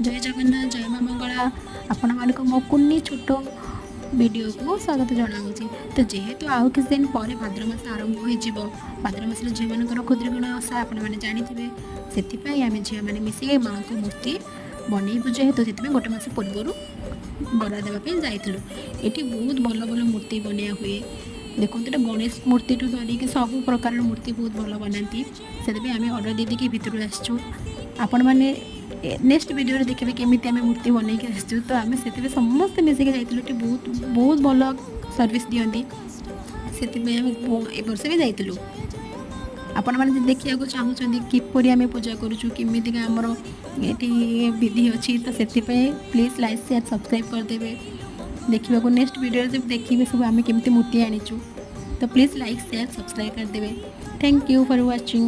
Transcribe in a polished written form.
ଜୟ ଜଗନ୍ନାଥ, ଜୟ ମା ମଙ୍ଗଳା। ଆପଣମାନଙ୍କୁ ମୋ କୁନି ଛୋଟ ଭିଡ଼ିଓକୁ ସ୍ୱାଗତ ଜଣାଉଛି। ତ ଯେହେତୁ ଆଉ କିଛି ଦିନ ପରେ ଭାଦ୍ରବ ମାସ ଆରମ୍ଭ ହୋଇଯିବ, ଭାଦ୍ରବ ମାସରେ ଝିଅମାନଙ୍କର ଖୁଦୁରୁକୁଣୀ ଓଷା ଆପଣମାନେ ଜାଣିଥିବେ। ସେଥିପାଇଁ ଆମେ ଝିଅମାନେ ମିଶିକି ମାଆଙ୍କ ମୂର୍ତ୍ତି ବନେଇବୁ ଯେହେତୁ, ସେଥିପାଇଁ ଗୋଟେ ମାସ ପୂର୍ବରୁ ବରାଦ ଦେବା ପାଇଁ ଯାଇଥିଲୁ। ଏଠି ବହୁତ ଭଲ ଭଲ ମୂର୍ତ୍ତି ବନିଆ ହୁଏ। ଦେଖନ୍ତୁ, ଏଟା ଗଣେଶ ମୂର୍ତ୍ତିଠୁ ଧରିକି ସବୁ ପ୍ରକାରର ମୂର୍ତ୍ତି ବହୁତ ଭଲ ବନାନ୍ତି। ସେଥିପାଇଁ ଆମେ ଅର୍ଡ଼ର ଦେଇକି ଭିତରୁ ଆସିଛୁ। ଆପଣମାନେ ନେକ୍ସଟ ଭିଡ଼ିଓରେ ଦେଖିବେ କେମିତି ଆମେ ମୂର୍ତ୍ତି ବନେଇକି ଆସିଛୁ। ତ ଆମେ ସେଥିପାଇଁ ସମସ୍ତେ ମିଶିକି ଯାଇଥିଲୁ। ଏଠି ବହୁତ ବହୁତ ଭଲ ସର୍ଭିସ୍ ଦିଅନ୍ତି, ସେଥିପାଇଁ ଆମେ ଏ ବର୍ଷ ବି ଯାଇଥିଲୁ। ଆପଣମାନେ ଯଦି ଦେଖିବାକୁ ଚାହୁଁଛନ୍ତି କିପରି ଆମେ ପୂଜା କରୁଛୁ, କେମିତିକା ଆମର ଏଠି ବିଧି ଅଛି, ତ ସେଥିପାଇଁ ପ୍ଲିଜ୍ ଲାଇକ୍, ସେୟାର, ସବସ୍କ୍ରାଇବ୍ କରିଦେବେ। ଦେଖିବାକୁ ନେକ୍ସଟ ଭିଡ଼ିଓରେ ସବୁ ଦେଖିବେ ସବୁ ଆମେ କେମିତି ମୂର୍ତ୍ତି ଆଣିଛୁ। ତ ପ୍ଲିଜ୍ ଲାଇକ୍, ସେୟାର, ସବସ୍କ୍ରାଇବ୍ କରିଦେବେ। Thank you for watching.